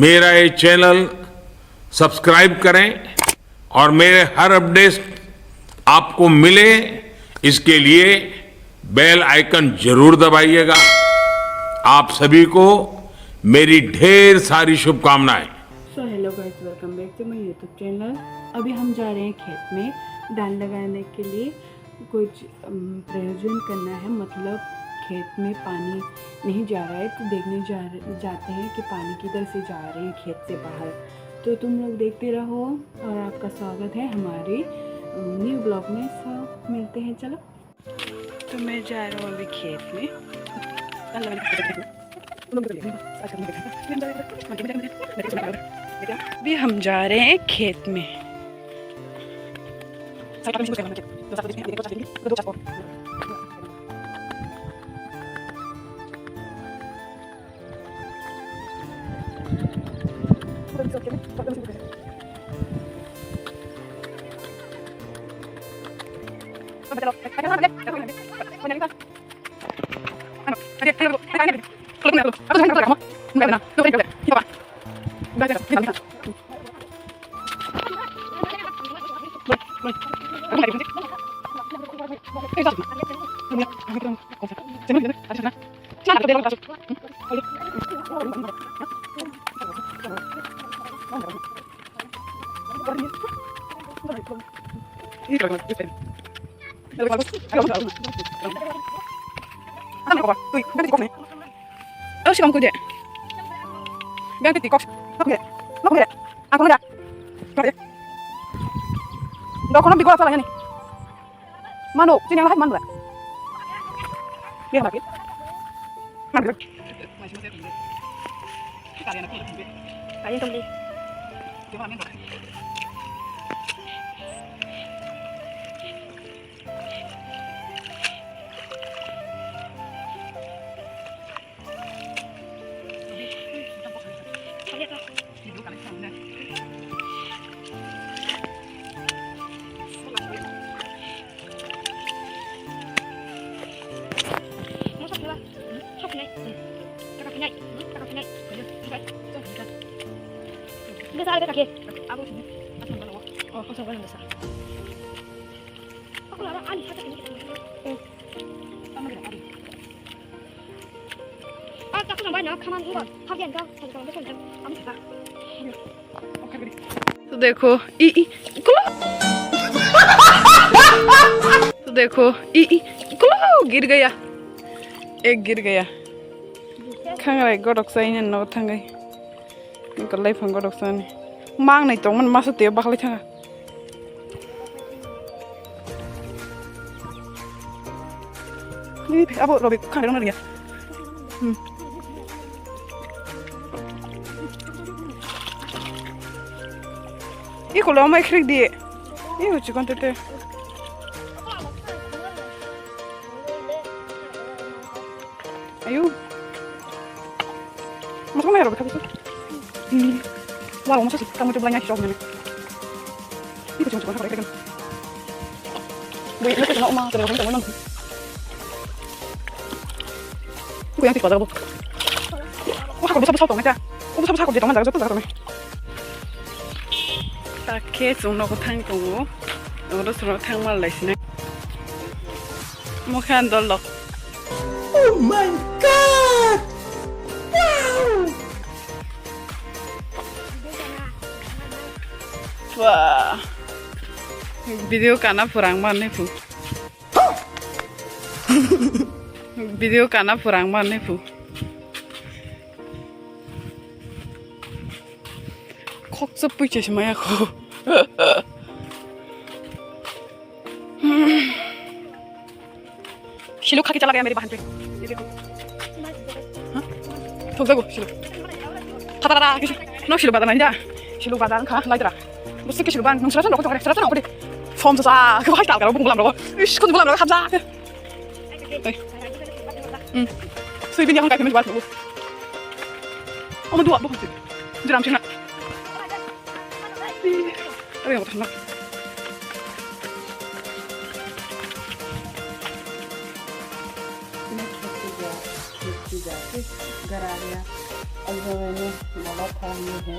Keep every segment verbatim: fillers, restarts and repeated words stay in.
मेरा ये channel subscribe करें और मेरे हर अपडेट आपको मिले, इसके लिए बेल आइकन जरूर दबाइएगा। आप सभी को मेरी ढेर सारी शुभकामनाएं। So hello guys, welcome back to my YouTube channel। अभी हम जा रहे हैं खेत में धान लगाने के लिए। कुछ अम, प्रयोजन करना है, मतलब खेत में पानी नहीं जा रहा है, तो देखने जा रहे, जाते हैं कि पानी किधर से जा रहे हैं खेत से बाहर। तो तुम लोग देखते रहो और आपका स्वागत है हमारे न्यू ब्लॉग में। सब मिलते हैं, चलो। तो मैं जा रहा हूँ अभी खेत में। अभी हम जा रहे हैं खेत में। Ano ko ba? Tui, ganti kok ni. Oh, si bangku dia. Ganti kok. Kok dia. Kok dia. Aku nggak. Kok dia. Dok kono bigol apa lagi nih? Mano, sini yang lain mana? Dia lagi. Mana? Kalian tunggu. तो देखो, ई, ई, तो देखो, ई, ई, गिर गया, एक गिर गया। Khangrai godok sa ini no thangai. Kalai phang godok sani. Mang nai tong man masa teo baklai thanga. Ni abo robi khangrai rong ya. Hmm. Iko lo mai khrik di. Iko chikon tete. Ayo. Masuk mana ya, Robert, habis itu? Hmm. Wah, masuk sih. Kamu coba nyanyi, coba nyanyi. Ini kucing-kucing apa, kan? Gue ingat sama Oma, dari Oma, sama Oma. Gue yang tipe ada, Bu. Wah, kalau bisa besar tuh, aja. Oh, bisa besar, kok dia teman, jaga, jaga, jaga, nih. Takhe chwng nogo thang tongo. Oro chwng thang mal lai sinai. Mokhe ang dol dok. Oh my God! Wow! Wah. Video kana purang mane pu. Video kana purang mane pu. Khoksa puicha se maya kho. Siluk khaki chala gaya mere bahan pe. Ye dekho. Ha? Thok jago siluk. Thata ra kisu. No siluk badana inda. Siluk badan kha laitra. Busi ke siluk ban. Nung sera sera ko sera sera ko de. Form sa sa. Ko hai tal karo bung lam ro. Ish ko bung lam ro khamsa. Tei. Hmm. Sui bin ya hong kai payment buat. Omo dua bukan sih. Jeram sih nak. Ayo yang sana. Ini ketiga, ketiga, gararia. अभी तो मैंने बोला था ये है।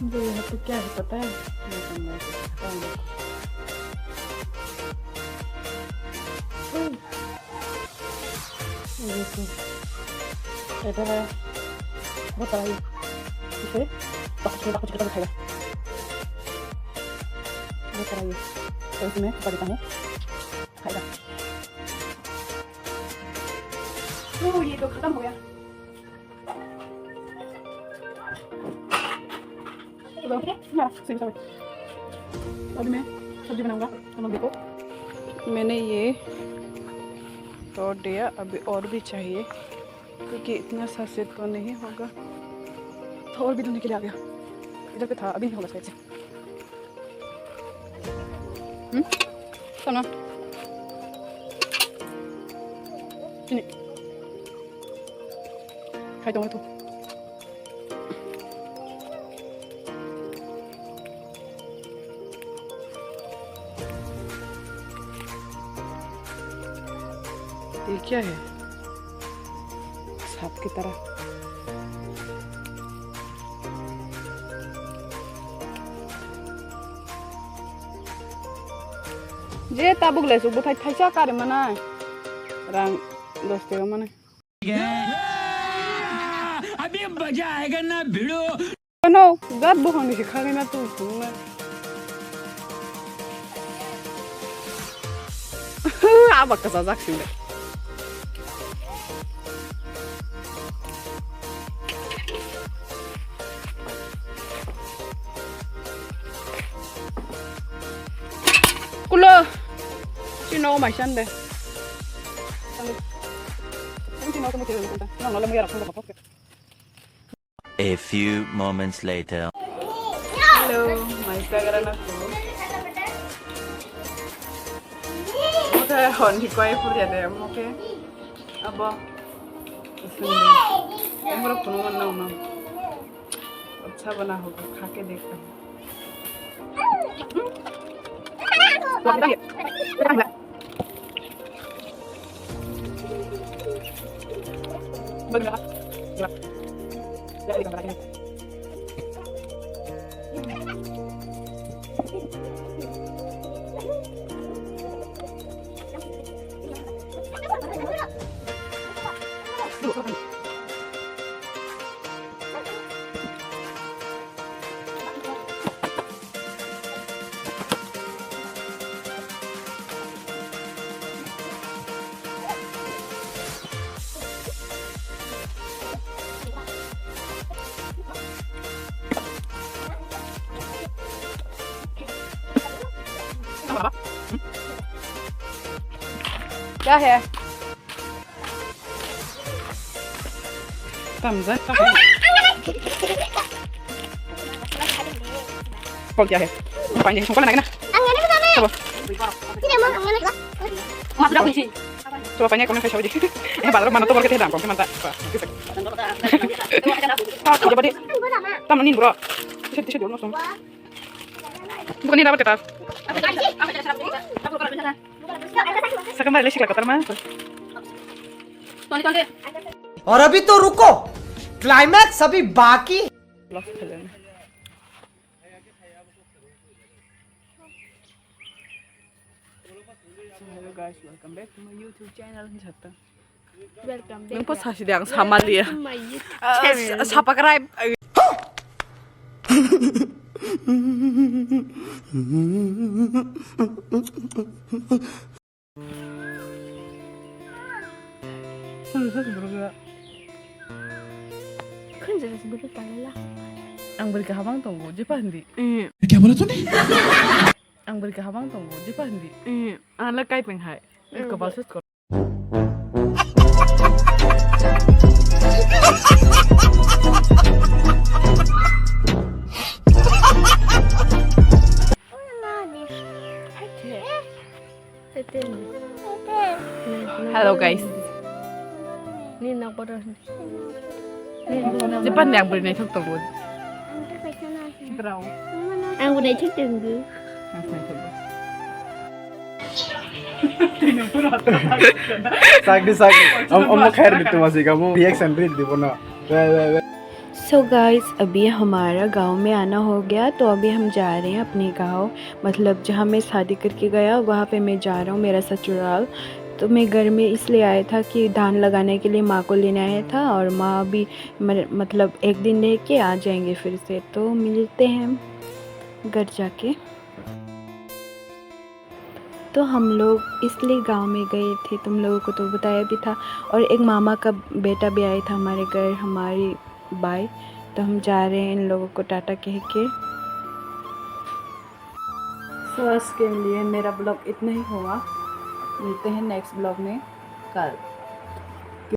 मुझे यहाँ पे क्या है पता है? ये तो मैं बताऊंगी। ये देखो। इधर है। बहुत सारा ये। इसे पकड़ के, पकड़ के खाएगा। बहुत सारा ये। तो इसमें पकड़ देता हूँ। खाएगा। ओ, ये तो खत्म हो गया। अभी मैं सब्जी बनाऊंगा, तुम लोग देखो। मैंने ये तोड़ दिया, अभी और भी चाहिए, क्योंकि इतना सा से तो नहीं होगा, तो और भी धोने के लिए आ गया। इधर पे था, अभी नहीं होगा शायद से। Hmm? Sana. Sini. Khai tong tu. ये क्या है? सांप की तरह। Je tabuk le su bwthai thaisa kari mana. Rang dos taka mana. अभी मजा आएगा ना भिड़ो। Ano, gat bukhang ni si khagwi na tu phunuknai. Aba kwchajak sini. Kulo. Sino mai sande. Sino to mo tiro. No, no le mo yara. A few moments later. Hello, maisa gara na ko. Motha hon hi koi pur ya de mo ke. Abo. Umro kuno na na. Acha bana ho kha ke dekha. क्या है? Tamjak. Kok ya he? Panjang sungkon lagi na. Ang ano ba? Sabo. Sino mo ang ano ba? Mas daw si. Sabo panjang kung sa sabi. Eh, baru mana to, porque te dan kung manta. Sabo di. Tama nin bro. Bisa, bisa dulu langsung. Bukan ini dapat kita. Sa kamay lesi kala kotor ma. और अभी तो रुको, क्लाइमैक्स अभी बाकी। Hello guys, welcome back to my YouTube channel. Welcome back. Nung po sasi de ang sama liya. Welcome to my YouTube channel. Subscribe. Khunjak siboro talala. Ang bwrwi kaham ang tongo, jepa hindi. Kya bola tune? Ang bwrwi kaham ang tongo, jepa hindi. Ang la kai peng hai. Kabal sus kor. Hello guys. Jepan yang beri naithok tongo. Ang beri naithok tongo. Sakdi, sakdi. Om, om khair ditu masih kamu reaction read di bono. Weh, weh, weh. So guys, अभी हमारा गांव में आना हो गया, तो अभी हम जा रहे हैं अपने गांव। मतलब, जहाँ मैं शादी करके गया, वहाँ पे मैं जा रहा हूँ, मेरा ससुराल। तो मैं घर में इसलिए आया था कि धान लगाने के लिए माँ को लेने आया था, और माँ अभी मर-, मतलब, एक दिन रह के आ जाएंगे फिर से। तो मिलते हैं घर जाके। तो हम लोग इसलिए गांव में गए थे, तुम लोगों को तो बताया भी था। और एक मामा का बेटा भी आया था हमारे घर, हमारी बाई। तो हम जा रहे हैं इन लोगों को टाटा कह के। सो आज के लिए मेरा ब्लॉग इतना ही हुआ। मिलते हैं नेक्स्ट ब्लॉग में कल।